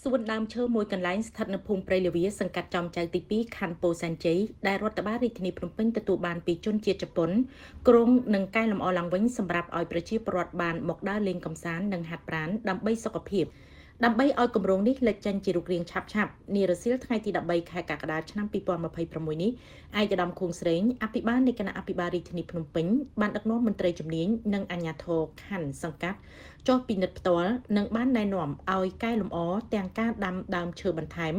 សួនដើមឈើមួយកន្លែងស្ថិតនៅភូមិព្រៃល្វាសង្កាត់ចំចៅទី2ខណ្ឌពោធិ៍សែនជ័យដែលរដ្ឋបាលរាជធានីភ្នំពេញទទួលបានពីជនជាតិជប៉ុនគ្រោងនឹងកែលម្អឡើងវិញសម្រាប់ឲ្យប្រជាពលរដ្ឋបានមកដើរលេងកម្សាន្តនិងហាត់ប្រាណដើម្បីសុខភាពដើម្បីឲ្យគម្រោងនេះលេចចេញជារូបរាងឆាប់ៗនារសៀលថ្ងៃទី13ខែកក្កដាឆ្នាំ2026នេះឯកឧត្តមខួងស្រេងអភិបាលនៃគណៈអភិបាលរាជធានីភ្នំពេញបានដឹកនាំមន្ត្រីជំនាញនិងអាជ្ញាធរខណ្ឌសង្កាត់ចុះពិនិត្យផ្ទាល់និងបានណែនាំឲ្យកែលម្អទាំងការដាំដើមឈើបន្ថែម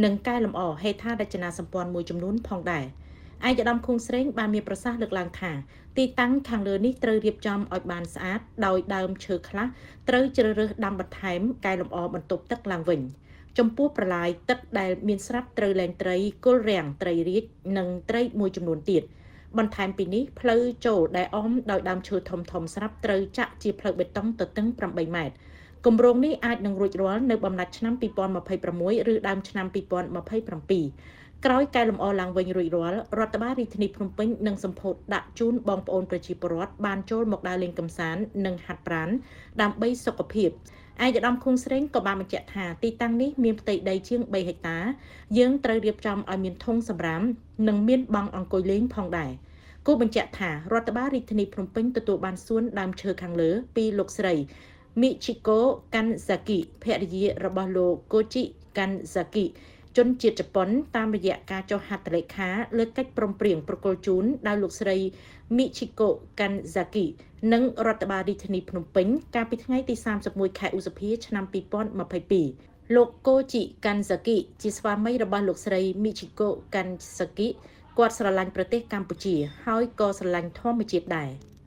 និងកែលម្អហេដ្ឋារចនាសម្ព័ន្ធមួយចំនួនផងដែរឯកឧត្តមខួងស្រេងបានមានប្រសាសន៍លើកឡើងថាទីតាំងខាងលើនេះត្រូវរៀបចំឲ្យបានស្អាតដោយដើមឈើខ្លះត្រូវជ្រើសរើសដាំបន្ថែមកែលម្អបន្ទប់ទឹកឡើងវិញចំពោះប្រឡាយទឹកដែលមានស្រាប់ត្រូវលែងត្រីគល់រាំងត្រីរាជនិងត្រីមួយចំនួនទៀតបន្ថែមពីនេះផ្លូវចូលដែលអមដោយដើមឈើធំធំស្រាប់ត្រូវចាក់ជាផ្លូវបេតុងទទឹង8ម៉ែត្រគម្រោងនេះអាចនឹងរួចរាល់នៅបំណាច់ឆ្នាំ2026ឬដើមឆ្នាំ2027ក្រោយកែលម្អឡើងវិញរួចរាល់រដ្ឋបាលរាជធានីភ្នំពេញនឹងសម្ពោធដាក់ជូនបងប្អូនប្រជាពលរដ្ឋបានចូលមកដើរលេងកម្សាន្តនិងហាត់ប្រាណដើម្បីសុខភាពឯកឧត្តមខួងស្រេងក៏បានបញ្ជាក់ថាទីតាំងនេះមានផ្ទៃដីជាង3ហិកតាយើងត្រូវរៀបចំឲ្យមានធុងសំរាមនិងមានបង់អង្គុយលេងផងដែរគូបញ្ជាក់ថារដ្ឋបាលរាជធានីភ្នំពេញទទួលបានសួនដើមឈើខាងលើពីលោកស្រីមីឈីកូកាន់សាគីភរិយារបស់លោកកូជីកាន់សាគីជនជាតិជប៉ុនតាមរយៈការចុះហត្ថលេខាលើកិច្ចព្រមព្រៀងប្រគល់ជូនដោយលោកស្រីមីឈីកូកាន់សាគីនិងរដ្ឋបាលរាជធានីភ្នំពេញកាលពីថ្ងៃទី31ខែឧសភាឆ្នាំ2022លោកកូជីកាន់សាគីជាស្វាមីរបស់លោកស្រីមីឈីកូកាន់សាគីគាត់ស្រឡាញ់ប្រទេសកម្ពុជាហើយក៏ស្រឡាញ់ធម្មជាតិដែរ។